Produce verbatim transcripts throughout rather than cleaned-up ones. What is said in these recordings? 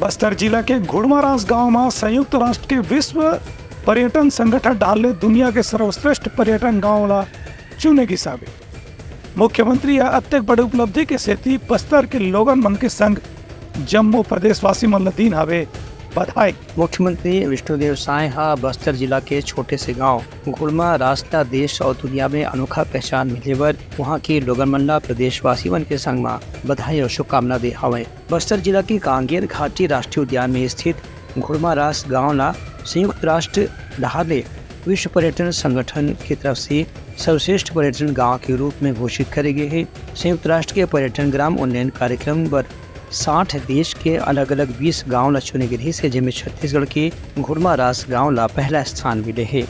बस्तर जिला के घुड़मारास गांव म संयुक्त राष्ट्र के विश्व पर्यटन संगठन डाहर ले दुनिया के सर्वश्रेष्ठ पर्यटन गांव ला चुने गिस हावे। मुख्यमंत्री ह अतेक बड़े उपलब्धि के सेती बस्तर के लोगन मन के संग जम्मो प्रदेशवासी मन ल दीन हावे बधाई। मुख्यमंत्री विष्णुदेव साय ह बस्तर जिला के छोटे से गांव घुड़मारास ला देश और दुनिया में अनोखा पहचान मिले बर वहां के लोगन मन ला प्रदेशवासी मन के संग म बधाई और शुभकामना दे हवय। बस्तर जिला के कांगेर घाटी राष्ट्रीय उद्यान में स्थित घुड़मारास गांव ला संयुक्त राष्ट्र डहार ले विश्व पर्यटन संगठन की तरफ से सर्वश्रेष्ठ पर्यटन गांव के रूप में घोषित करे गए हे। संयुक्त राष्ट्र के पर्यटन ग्राम उन्नयन कार्यक्रम बर साठ देश के अलग-अलग बीस गांव ला चुने गे रहिस हे, जेमे छत्तीसगढ़ के घुड़मारास गांव ला पहला स्थान मिले हे।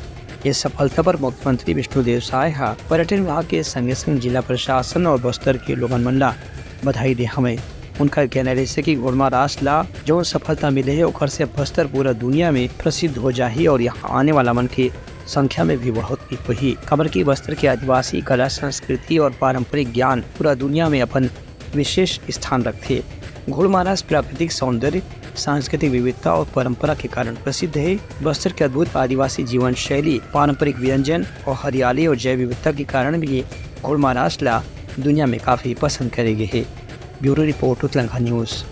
ये सफलता पर मुख्यमंत्री विष्णुदेव साय ह पर्यटन विभाग के संगे-संग जिला प्रशासन और बस्तर के लोगन मन ला बधाई दे हवय। उनका कहना रहिस हे कि घुड़मारास ला जौन सफलता मिले हे, ओकर से बस्तर पूरा दुनिया में प्रसिद्ध हो जाही और यहाँ आने वाला मन के संख्या में भी बढ़ोतरी होही, काबर कि बस्तर के आदिवासी कला, संस्कृति और पारंपरिक ज्ञान पूरा दुनिया में अपन विशेष स्थान रखथे। घुड़मारास प्राकृतिक सौंदर्य, सांस्कृतिक विविधता और परंपरा के कारण प्रसिद्ध हे। बस्तर के अद्भुत आदिवासी जीवन शैली, पारंपरिक व्यंजन और हरियाली और जैव विविधता के कारण भी ये घुड़मारास ला दुनिया में काफी पसंद करे गे हे। ब्यूरो रिपोर्ट, उतलंघा न्यूज़।